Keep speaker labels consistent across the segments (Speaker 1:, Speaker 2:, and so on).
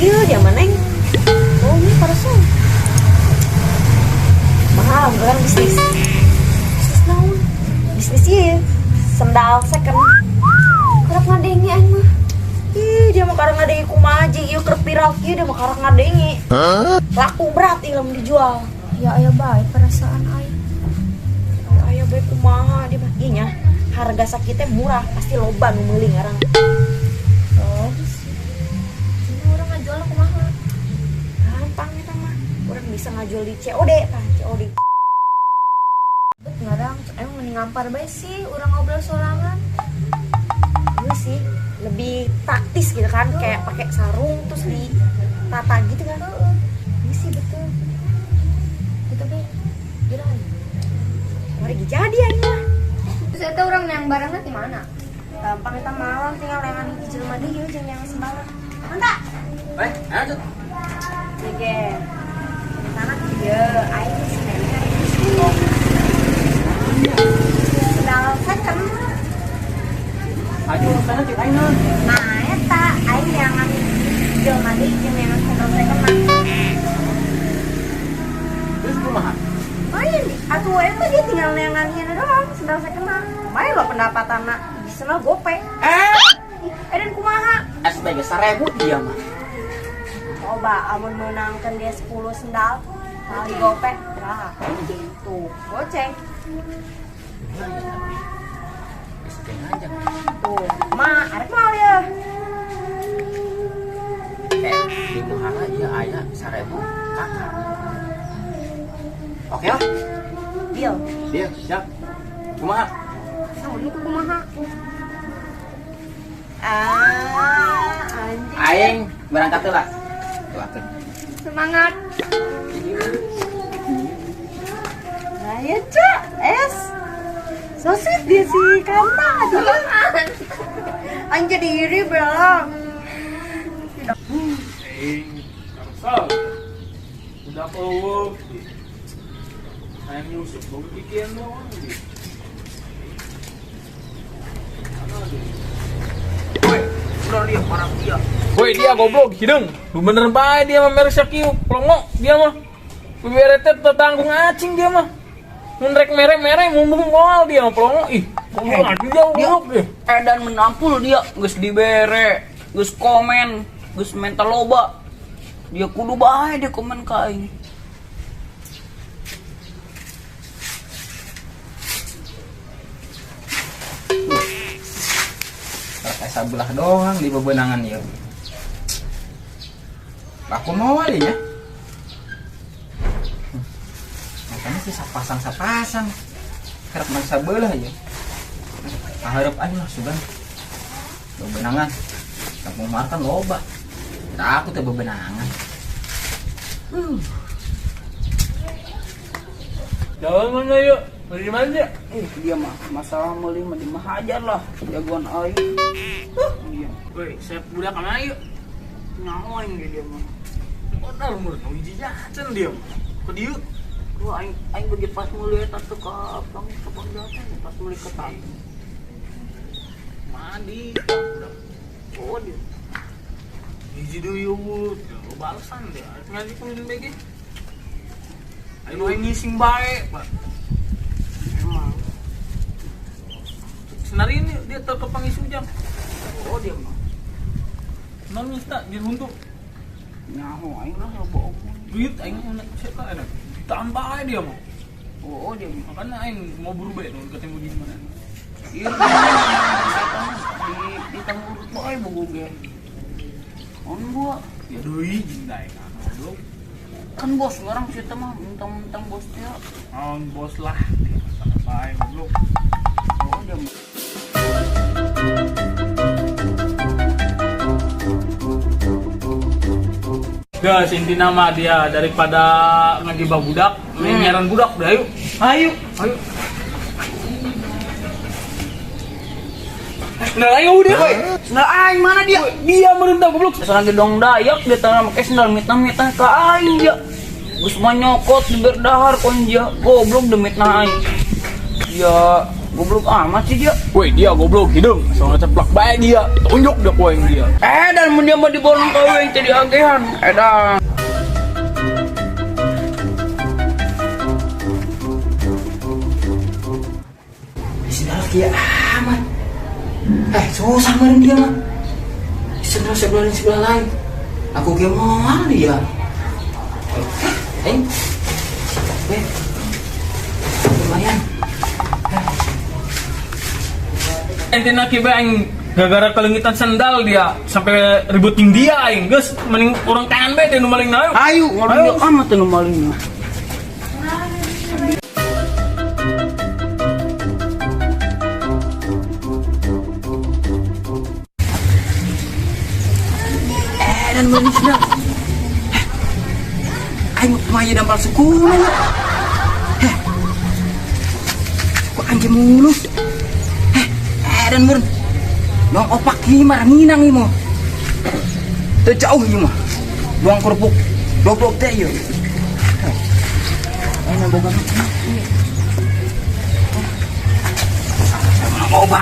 Speaker 1: Kieu dia mah, Neng. Oh, ini parasol. Mahal orang bisnis. Bisnis naon? Bisnis ieu. Sendal second.
Speaker 2: Kerap ngadenge aing mah.
Speaker 1: Ih, dia mah karang ngadenge kumaha jeung ieu keur viral kieu, dia mah karang ngadenge. Laku berat ieu lamun dijual.
Speaker 2: Ya aya bae perasaan aing.
Speaker 1: Aya bae kumaha dia mah. Ieu nya harga sakieu teh murah, pasti loba nu meuli ngarang.
Speaker 2: Oh, sih. Ini urang ngajual kumaha?
Speaker 1: Gampang eta mah. Urang bisa ngajual di COD tah, COD.
Speaker 2: Bet ngarang, emang mending ngampar bae sih urang ngobrol sorangan.
Speaker 1: Iya sih, lebih praktis gitu kan, kayak pakai sarung terus ditata gitu kan.
Speaker 2: Heeh.
Speaker 1: Iya sih, betul.
Speaker 2: Gitu bae.
Speaker 1: Gila. Mari jadi aing mah.
Speaker 2: Terus eta urang yang barangna di mana?
Speaker 1: Gampang eta malam tinggal lengan hiji jelema deui jeung yang sembarang. Mantap.
Speaker 3: Eh, ayo.
Speaker 1: Oke. Sana kieu aing si nenek aing bisnis. Sendal second.
Speaker 3: Ayo sana cek aing naon.
Speaker 1: Nah, eta aing neangan jelema deui jeung neangan sendal second mah.
Speaker 3: Terus kumaha?
Speaker 1: Main, atuh eta dia tinggal neangan ieu doang, sendal second mah. Lumayan loh pendapatanna, bisa mah gope.
Speaker 3: Eh,
Speaker 1: Eh, dan kumaha?
Speaker 3: SBG 1000 dia mah.
Speaker 1: Coba amun menangkan dia 10 sendal kali gope, berapa? Tuh, goceng.
Speaker 3: SBG aja.
Speaker 1: Tuh, ma, arek mal ya.
Speaker 3: Eh, di muhara ieu aya 1000 kakak. Oke lah,
Speaker 1: Deal.
Speaker 3: Dia siap. Kumaha?
Speaker 2: Nah, ini kumaha?
Speaker 1: Ah, anjing.
Speaker 3: Aing berangkat heula. Doakeun.
Speaker 2: Semangat.
Speaker 1: Nah, ya, Cak. Es. So sweet dia si Kanta. Aduh. Anjing jadi iri belang.
Speaker 4: Eh, Karsal. Udah eueuh. Hayang nyusup bau kikian doang di. Mana dia?
Speaker 3: Woi, udah dia parah dia.
Speaker 4: Woi, dia goblok hideung. Lu bener bae dia mah mere sakieu, plongo dia mah. Bebere teh tetanggung acing dia mah. Mun rek mere-mere mun moal dia mah plongo ih. Goblok atuh dia goblok deh.
Speaker 5: Edan menampul dia geus dibere, geus komen, geus mental loba. Dia kudu bae dia komen ka aing.
Speaker 3: Kayak sabelah doang di bebenangan ieu. Aku mau aja nya. Makanya sih sapasang-sapasang. Kerap nang sabelah ya. Harap aja lah sugan. Bebenangan. Kampung Mar kan loba. Aku teh bebenangan.
Speaker 4: Jalan mana yuk? Dari mana dia?
Speaker 5: Ih, dia mah masalah meuli mah dimahajar lah jagoan aing. Dia
Speaker 4: Woi, saya budak mana yuk?
Speaker 5: nyaho aing dia mah.
Speaker 4: Modal mulut nu hiji jajan dia mah. Ke dieu.
Speaker 5: Wah, aing aing bagi pas meuli eta teh ka pang ka pangjaten pas meuli ketan.
Speaker 4: Mandi. Budak.
Speaker 5: Oh, dia.
Speaker 4: Hiji deui eueuh. Ya, lo balesan dia. Ngaji kudu BG. Ayo aing ngising bae, Pak.
Speaker 5: Emang.
Speaker 4: Senari ini dia terkepang isu jam.
Speaker 5: Oh, dia mah.
Speaker 4: Non minta dia huntu.
Speaker 5: Nyaho aing lah loba oge.
Speaker 4: Duit aing mau siapa enak. Tambah aja dia mah.
Speaker 5: Oh, dia mah.
Speaker 4: Makanya aing mau berubah ya ketemu di mana.
Speaker 5: Iya, di tangurut bae bogo ge. On gua
Speaker 4: Ya deui jeung daek goblok.
Speaker 5: kan bos orang sih mah mentang-mentang bos dia.
Speaker 4: On bos lah dia masalah bae goblok.
Speaker 5: Oh, dia mah.
Speaker 4: Ya, inti nama dia daripada ngagibah budak, main nyaran budak dah ayo. Ayo, ayo. Sendal aing udah, woi.
Speaker 5: Sendal aing mana dia?
Speaker 4: Dia merentah goblok.
Speaker 5: Sekarang gedong Dayak dia tanam make sendal mitnah-mitnah ka aing dia. Geus mah nyokot di berdahar kon dia goblok demitnah aing. Ya Goblok amat sih dia.
Speaker 4: Woi, dia goblok hideung, soalnya ceplak bae dia. Tunjuk dia ku aing dia.
Speaker 5: Edan mun dia mah diborong ka aing teh diagehan. Edan.
Speaker 3: Sendal kieu amat. Eh, susah meureun dia mah. Sendal sebelah lain sebelah lain. Aku ge moal dia. Eh, eh. Lumayan.
Speaker 4: Ente nak bae aing gara-gara kelengitan sendal dia sampai ribut jeung dia aing. Geus mending urang tangan bae teh nu maling na.
Speaker 5: Ayo, ngarunya amat teh nu malingna.
Speaker 3: Edan meureun sendal. Eh, aing mah ieu dampal suku mah. Heh. Suku anjing mulu. Heh, edan meureun. Dong opak ieu mah nginang ieu mah. Teu jauh ieu mah. Buang kerupuk. Goblok teh ieu. Heh. Aing boga mah. Loba.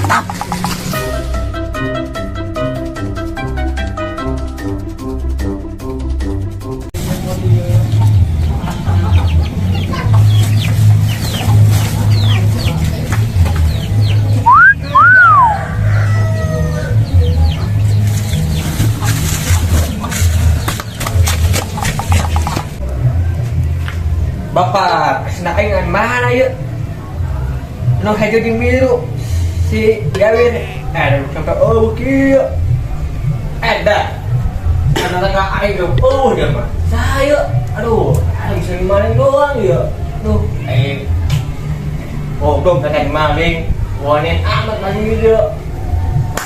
Speaker 3: Mantap.
Speaker 6: Bapak, kesana aing ngan mana yuk? Nu hejo jeung biru si Gawir. Eh, sampai oh kieu. Eh, dah. Karena tengah aing dong. Oh, dia mah. Saya, aduh, aing bisa maling doang ya. Duh, aing. Oh, belum kata maling. Wanin amat maling gitu.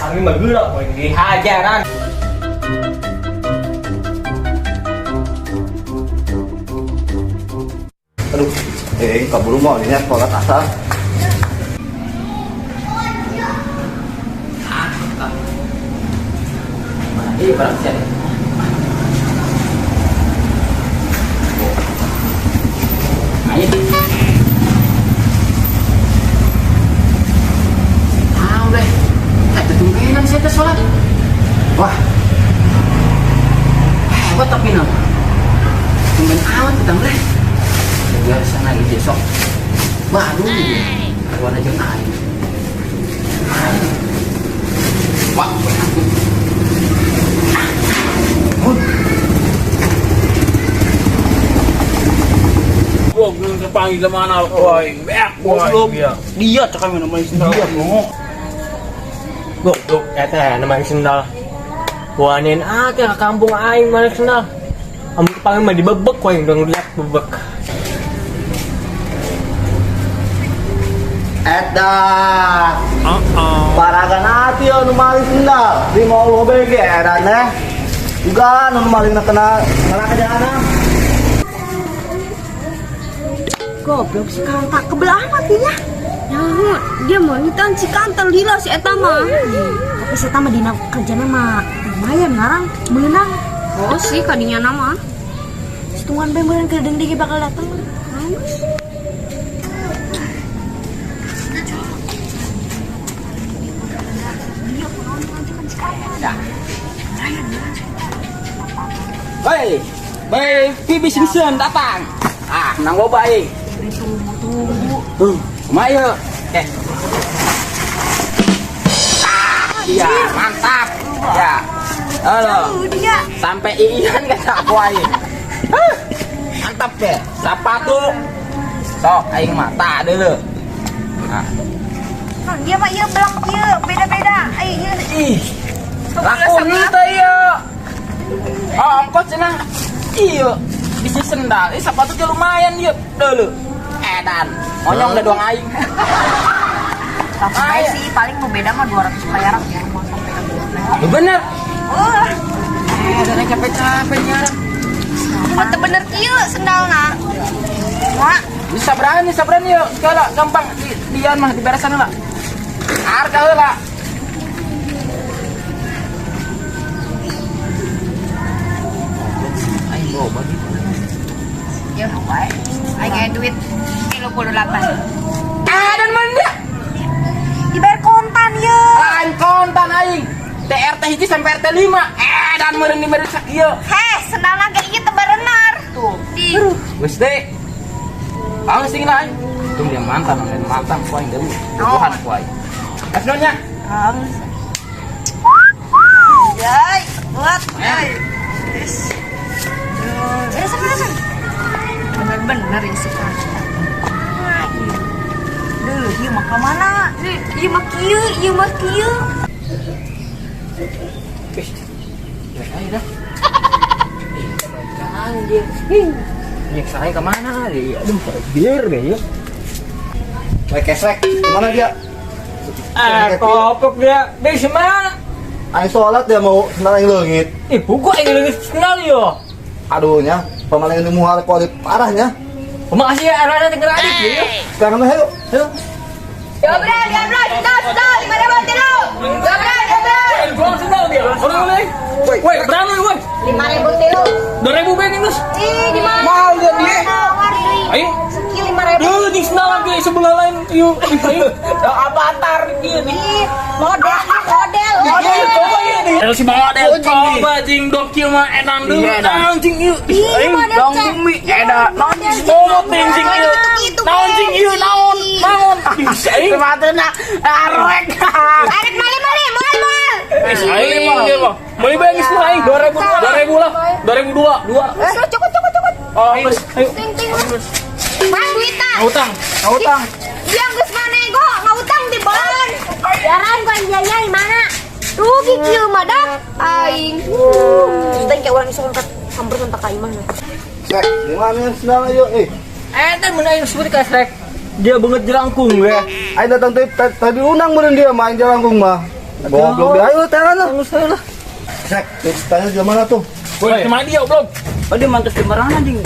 Speaker 6: Kami mah geura, poin dihajaran.
Speaker 7: Aduh, eh kaburu mau ini sholat asar.
Speaker 3: Mana iya barang siapa? Ayo. Tahu deh. Ada tumbenan saya teh sholat. Wah. Hebat tapi nama. Tumben amat kita deh. Biasa lagi besok. Waduh, warna jeung aing. Aing. Wah, aku.
Speaker 4: Goblok terpanggil sama anak ku aing. Beak ku aing dia.
Speaker 5: Dia cek kami nu maling sendal.
Speaker 4: Dia ngomong.
Speaker 6: Goblok eta nu maling sendal. Wanin ah ke kampung aing maling sendal. Amun kepanggil mah dibebek ku aing dong lihat bebek.
Speaker 7: Eta. Paragan hati nu maling sendal. Di mau lo bege edan eh. Juga nu maling na kena kena kejahatan.
Speaker 1: Goblok si Kanta kebelah matinya.
Speaker 2: Nah, dia mau ngitan si Kanta lila si eta mah.
Speaker 1: Tapi si eta mah dina kerjana mah lumayan ngarang meunang.
Speaker 2: Oh sih kadinya nama.
Speaker 1: Setunggan bae meureun ke deung bakal datang.
Speaker 5: Hei, bae Pibi Simpson datang. Ah, menang loba aing. Tunggu. Kumaha ieu? Eh. Ah, iya, mantap. Ya. Halo. Sampai iian kata aku aing. Hah, mantap deh. Sepatu. Sok aing mah tah deuleu. Nah.
Speaker 1: Dia mah ieu belak ieu beda-beda. Ai ieu.
Speaker 5: Ih. Laku teh ieu. Oh, ongkos cenah. Iya, bisnis sendal. Ih, sepatu teh lumayan ieu. Deuleu. Edan. Monyong da doang aing.
Speaker 1: Tapi bae sih paling nu beda mah 200 bayaran ya mau sampai ke 200.
Speaker 5: Lu bener.
Speaker 1: Wah,
Speaker 5: Eh, dan capek-capek nyarang.
Speaker 2: Cuma teu bener kieu sendalna.
Speaker 1: Wah,
Speaker 5: Bisa berani, bisa berani yuk. Segala gampang di dian mah diberesan lah. Harga heula.
Speaker 3: Aing loba gitu.
Speaker 2: Ya, wae. Aing aya duit 38.
Speaker 5: 1 sampai RT 5. Dan meureun dibere sakieu.
Speaker 2: Heh, sendalna ge ieu teu berenar. Tuh.
Speaker 5: Geus teh. Aing sing lah aing. Tung dia mantap, mantap ku aing deui. Tuhan ku aing. Asnonya.
Speaker 1: Yai, kuat. Yai. Is. Beresan, beresan. Bener-bener ya si Kanta. Duh, ieu mah ka mana?
Speaker 2: Ieu mah kieu, ieu mah kieu.
Speaker 5: Ya ayo dah. Anjir. Nyiksa aing kemana? Aduh, biar deh ya.
Speaker 7: Weh kesrek, kemana dia?
Speaker 6: Ah, kopok dia. Dari mana?
Speaker 7: Aing sholat dia mau sendal aing leungit.
Speaker 6: Ih, buku aing leungit sendal yo.
Speaker 7: Aduh nya, pemalingan di muhal kuali parahnya.
Speaker 6: Makasih ya, arahnya tinggal adik ya.
Speaker 7: Sekarang mah ayo, ayo.
Speaker 2: Dobral, dobral, stop, stop, 5.000 tilu. Dobral, dobral.
Speaker 4: Jual sendal dia. Orang boleh. Woi, berani woi.
Speaker 2: 5.000 tilu.
Speaker 4: 2.000 beng geus.
Speaker 2: Ih, di mana?
Speaker 5: Mahal dia dia.
Speaker 2: Nawar deui.
Speaker 4: Ayo.
Speaker 2: Sekieu 5.000.
Speaker 4: Duh, di sendal lagi sebelah lain. Yuk, ayo. Avatar ieu nih.
Speaker 2: Ih, model, model, model.
Speaker 4: Coba ieu nih. El si model coba jing dokil mah edan deui.
Speaker 5: Iya, edan.
Speaker 4: Anjing ieu.
Speaker 2: Ih,
Speaker 4: Aing
Speaker 2: model
Speaker 5: Dong
Speaker 2: cek.
Speaker 5: bumi eda.
Speaker 2: Model cek.
Speaker 4: Momot anjing ieu. Naon jing ieu naon? Naon? Aing
Speaker 5: Sepatuna arwek.
Speaker 2: Arek mali mali, moal moal.
Speaker 4: Wis aing dia mah. Meuli bae geus lah aing 2000 2000 lah. 2002. Dua.
Speaker 2: Geus lah, cukup cukup cukup.
Speaker 4: Oh, geus. Ayo.
Speaker 2: Ting ting. Mang duitan.
Speaker 4: Utang.
Speaker 5: Utang.
Speaker 2: Dia geus manego ngautang di bon. Jaran gua biaya di mana? Rugi kieu mah dah aing. Terus teh kayak urang iso kontak samper kontak ka imah.
Speaker 7: Srek, di mana sendal ayo? Eh,
Speaker 6: Teh mun aing sebut ka Srek. Dia banget jelangkung ya.
Speaker 7: aing datang tadi tadi unang meureun dia main jalangkung mah. Goblok dia, ayo tangan lah.
Speaker 6: Lah.
Speaker 7: Srek, tanya di mana tuh?
Speaker 4: Woi, kemana dia, goblok?
Speaker 5: Oh, dia mantus di mana anjing?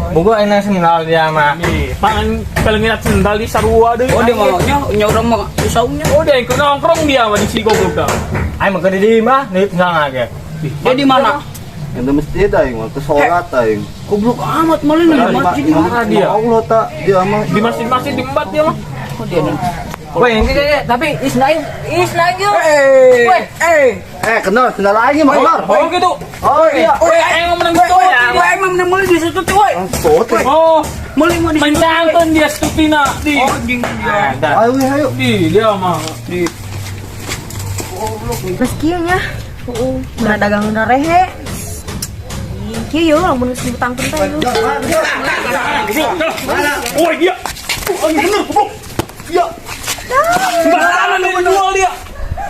Speaker 6: Bogo aing sendal dia mah.
Speaker 4: Nih, pangan paling sendal di sarua deui.
Speaker 5: Oh, dia mau nya nya urang mah saungnya.
Speaker 4: Oh, dia yang nongkrong dia mah di si goblok dah.
Speaker 6: Aing mah di mah nih sendal ge.
Speaker 5: Dia di mana?
Speaker 7: Yang di masjid aing mah ke sholat aing.
Speaker 5: Goblok amat malah di masjid di mana
Speaker 4: dia?
Speaker 7: Allah tak dia mah.
Speaker 4: Di masjid-masjid diembat dia mah.
Speaker 5: Oh, dia ada.
Speaker 6: Weh, ini tapi isnain isnain yo. Weh,
Speaker 7: Eh, kenal sendal aing mah kenal.
Speaker 4: Oh, gitu.
Speaker 7: Oh iya.
Speaker 4: Weh, aing menang gitu.
Speaker 5: Weh, aing mah menang meuli di situ tuh, weh.
Speaker 7: Sot.
Speaker 4: Oh,
Speaker 5: Meuli mah di situ.
Speaker 4: mencangkeun dia stutina di.
Speaker 5: Oh, jing dia.
Speaker 7: Ayo ayo.
Speaker 4: Di dia mah. Di
Speaker 2: Geus kieu nya. Heeh, udah dagang udah rehe. Kieu yo lamun geus diutangkeun teh yo.
Speaker 4: Woi, dia. Oh, ini bener, goblok.
Speaker 7: Ya.
Speaker 4: Sembarangan dia menjual dia.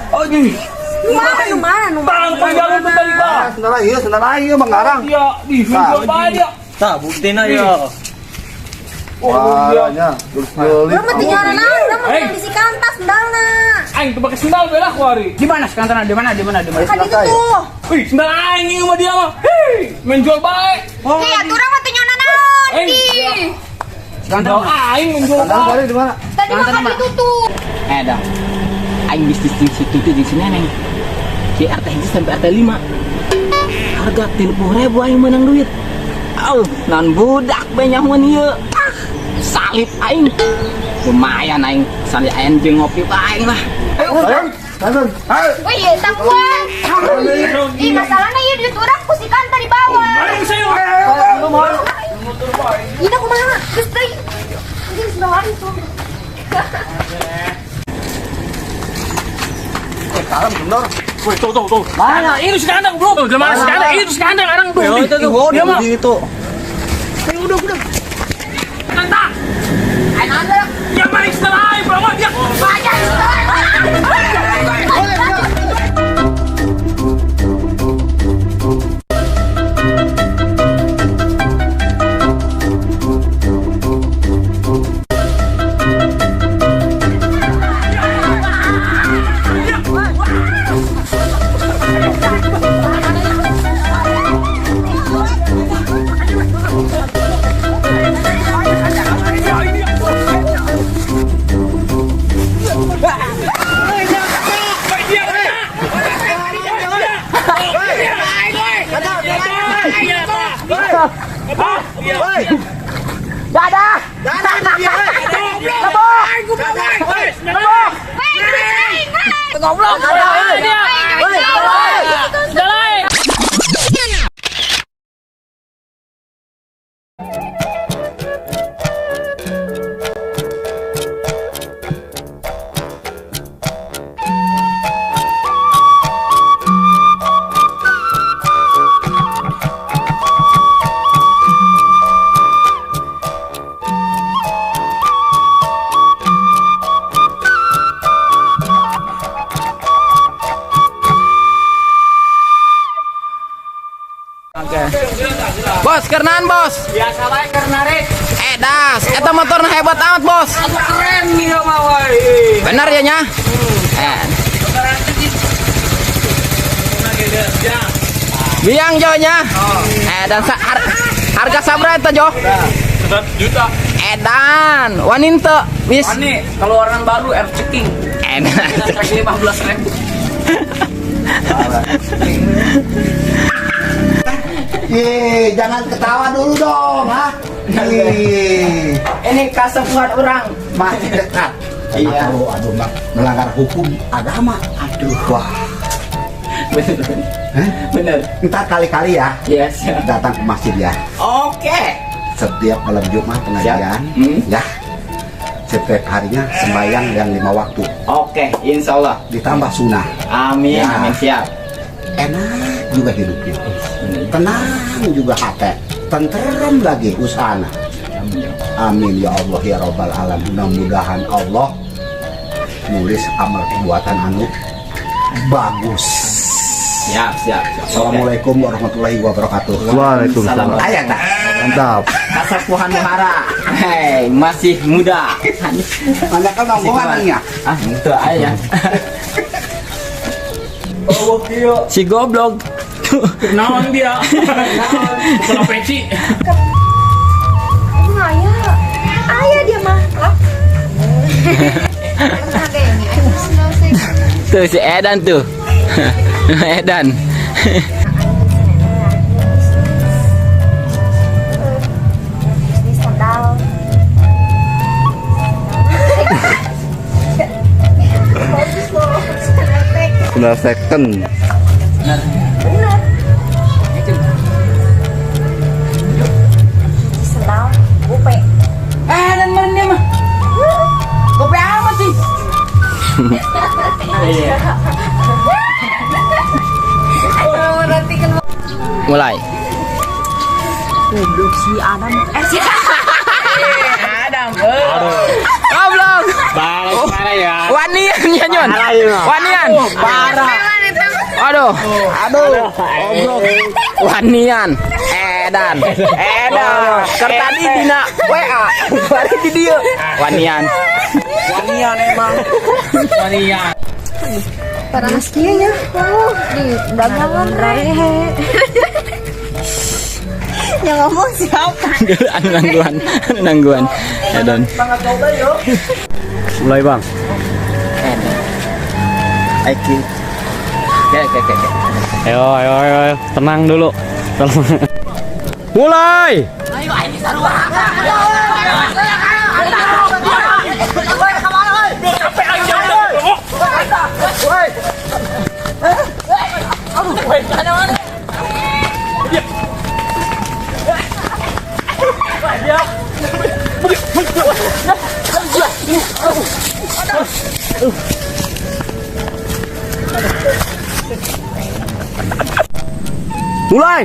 Speaker 4: Oh, ini.
Speaker 2: Nu mana nu mana nu mana?
Speaker 4: Tang pangjalun tuh tadi, Pak.
Speaker 7: Ah, sendal aing, sendal aing mah ngarang.
Speaker 4: Dia di menjual bae dia.
Speaker 6: Tah buktina yo.
Speaker 7: Parahnya, terus beli.
Speaker 2: Urang mah teu nyaran naon, urang mah
Speaker 4: Hei.
Speaker 2: di si kantas sendalna.
Speaker 4: Aing tuh pakai sendal bela ku hari.
Speaker 5: Di mana sekarang? Di mana? Di mana? Di mana?
Speaker 2: Kan itu tuh.
Speaker 4: Wih, sendal aing ieu mah dia mah. Hei, menjual bae.
Speaker 2: Hei, atuh urang mah teu nyaran naon.
Speaker 4: Hei.
Speaker 2: Ih.
Speaker 4: Sendal aing menjual
Speaker 7: Sendal
Speaker 4: bae.
Speaker 7: kali di mana?
Speaker 2: Tadi mah kan itu tuh.
Speaker 5: Eh dah. Aing bisnis di situ tuh di sini neng. Di RT 1 sampai RT 5. Harga 30.000 aing menang duit. Au, non budak banyak mun ieu. Ah, salib aing. Lumayan aing, salib aing jeung ngopi aing lah.
Speaker 7: Ayo, ayo. Ayo.
Speaker 2: Wih, ieu tangguan. Ih, masalahnya ieu duit urang ku si kanta dibawa.
Speaker 4: Aing saya.
Speaker 2: Ini kumaha? Geus deui. Anjing sendal aing tuh.
Speaker 7: Eh, kalem bener.
Speaker 4: Woi, tuh tuh tuh. Mana? Ini si kandang, bro. Tuh, mana si kandang? Itu si kandang arang tuh.
Speaker 6: Itu tuh.
Speaker 4: Dia mah.
Speaker 7: Itu.
Speaker 4: Kanta. Dia main sendal aing, bro. Dia.
Speaker 2: Banyak sendal aing. Weh, duit aing, weh.
Speaker 4: Goblok. Dia. Jalan.
Speaker 5: Oke. Bos, kerenaan bos.
Speaker 3: Biasa wae keur narik.
Speaker 5: Eh, das, eta motorna hebat amat, bos.
Speaker 3: Keren nih mah wae.
Speaker 5: Bener ya nya? Eh. Biang Jo nya. Eh, dan harga sabra eta Jo?
Speaker 4: 100 juta.
Speaker 5: Edan, wani teu? Wis.
Speaker 3: Ini keluaran baru air ceking.
Speaker 5: Edan.
Speaker 3: 15 ribu.
Speaker 7: Ye, jangan ketawa dulu dong, ha? Ih,
Speaker 5: Ini kasepuhan orang.
Speaker 7: Masih dekat.
Speaker 5: Iya.
Speaker 7: Aduh, aduh, Bang, melanggar hukum agama. Aduh, wah.
Speaker 5: Bener.
Speaker 7: Hah?
Speaker 5: Bener.
Speaker 7: Ntar kali-kali ya,
Speaker 5: Yes.
Speaker 7: datang ke masjid ya.
Speaker 5: Oke.
Speaker 7: Setiap malam Jumat pengajian,
Speaker 5: Siap.
Speaker 7: Ya. Setiap harinya sembahyang yang lima waktu,
Speaker 5: Oke, insya Allah.
Speaker 7: Ditambah sunnah.
Speaker 5: Amin,
Speaker 7: Ya.
Speaker 5: amin, siap.
Speaker 7: Enak juga hidupnya. Tenang juga hati. Tenteram lagi usahana.
Speaker 5: Amin.
Speaker 7: Amin ya Allah ya Robbal Alamin. Mudah-mudahan Allah nulis amal perbuatan anu bagus.
Speaker 5: Siap, siap, siap.
Speaker 7: Assalamualaikum warahmatullahi wabarakatuh.
Speaker 8: Waalaikumsalam.
Speaker 7: Ayah tak?
Speaker 8: Mantap.
Speaker 5: Kasepuhan Muhara. Hei, masih muda.
Speaker 7: Mana kan nongkongan ya?
Speaker 5: Ah, itu aja.
Speaker 6: Oh, kieu.
Speaker 5: Si goblok.
Speaker 4: Naon dia? Naon? Peci.
Speaker 2: Emang ayah? Ayah dia mah.
Speaker 5: Tuh si Edan tuh. Edan.
Speaker 2: Bisnis sandal. Bagus loh. Sandal
Speaker 8: Sendal second.
Speaker 2: Bener. Hiji sendal gope.
Speaker 5: Edan mana dia mah? Gope amat sih. Iya. Mulai.
Speaker 1: Goblok si Adam. Eh, si
Speaker 5: Adam. Goblok.
Speaker 4: Balas parah ya.
Speaker 5: Wanian ya Nyon. Wanian.
Speaker 4: Parah.
Speaker 5: Aduh. Aduh. Goblok. Wanian. Edan. Edan. Keur tadi dina WA. Bari di dieu. Wanian.
Speaker 4: Wanian emang. Wanian.
Speaker 1: Panas kieu ya.
Speaker 2: Oh, di dagangan
Speaker 1: Rehe. Yang ngomong siapa?
Speaker 5: Anu nangguan, anu nangguan. Edan.
Speaker 8: Mulai, Bang.
Speaker 5: Edan. Aiki. Oke.
Speaker 8: Ayo, ayo, ayo, ayo. Tenang dulu. Tenang. Mulai. Mulai.